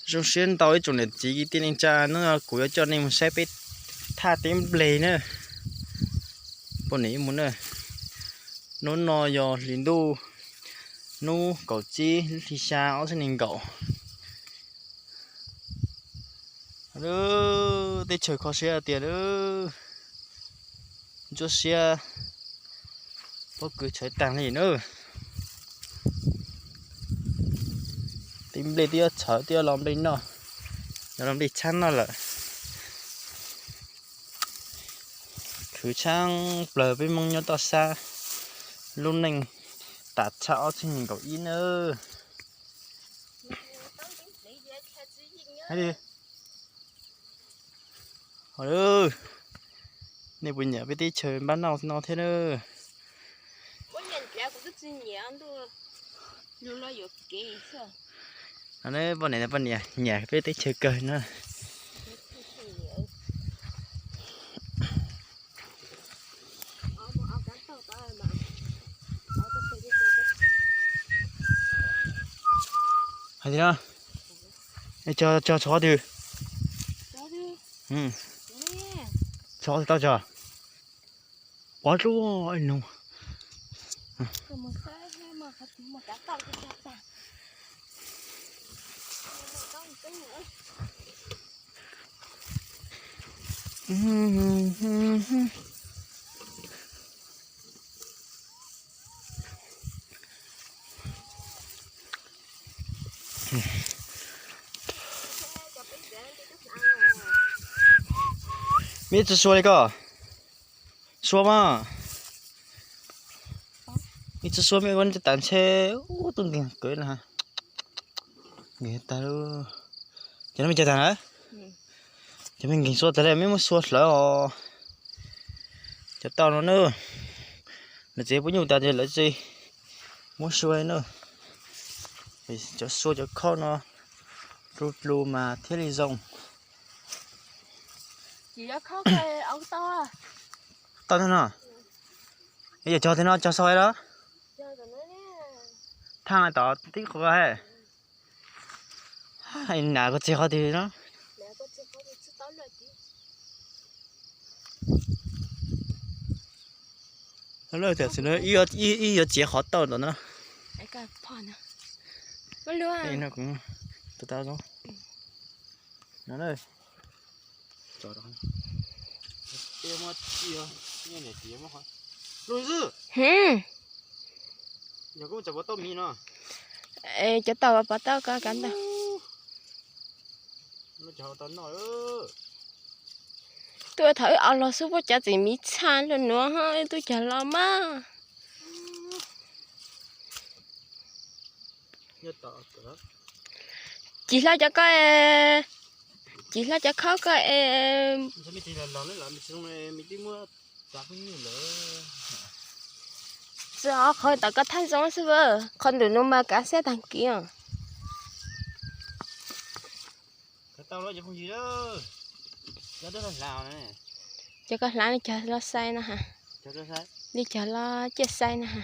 Zoo siab ntau ib tsoom niam txiv kwv tij neej tsa, hnub no kuv yuav coj nej mus saib peb thaj teb nplej na. Poj niam ib mus na. Hnub no yog hli ntuj, hnub kaum tsib hli xya ob txhiab nees nkaum. Teb chaws kho siab tiag lauj. Ntsuab siab pob kws tshawv tag li na. Teb nplej twb yuav txhawv twb yuav los nplej noj, yuav los nplej txhab noj lawm. Khwv tshaaj plaws peb Hmoob nyob toj sab lub neej tas tshaj ob txhiab nees nkaum ib nawb. Hais li, nej puas nyiam peb teb chaws npab noj no thiab na? Poj niam, poj niam nyiam peb teb chaws kawg na. Hais tias no, cog, cog txhob twg? Txhob twg tau cog? Pov dluab no. Me tsis sua li koj. Sua mas. Me tsis sua me ua tas ntshe ub tub nkeeg kawg na. Nkeeg tag lawm. Cov no me cog tag na. Cov me nkeeg sua tag lawm me muab sua hlawv os. Cov tauj no na. Lawv txiv pub nyuj tas ces lawv tsis muab sua na. Cov sua cov khaub no dlu dlu mas thiaj li zoo. Tau no. Yog cog tias no cog sau los? Thaj tod tib qhuav he. Nas koj txiav qhov twg no? Ib yuav txiav qhov tauj ntawm no. Cov tauj pov tauj ko kav ntawd. Tuaj thaum wb au los xub puab cov txiv miv txha luaj nuav ho wb tub cog los mas. Cim hlo cov koj, cim hlo cov khaub koj es. Txawm qhov tom koj thaj zoo xwb, qhov ntawm nuav mas kav xab tag kiv os. Cov koj hlav li cog los sai na ha. Li cog los ciaj sai na ha.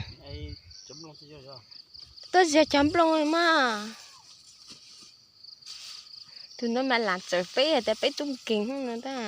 Tuaj ziag cog nplooj li mas. Tus no mas lam txawm peb hais tias peb tub nkeeg no ntag.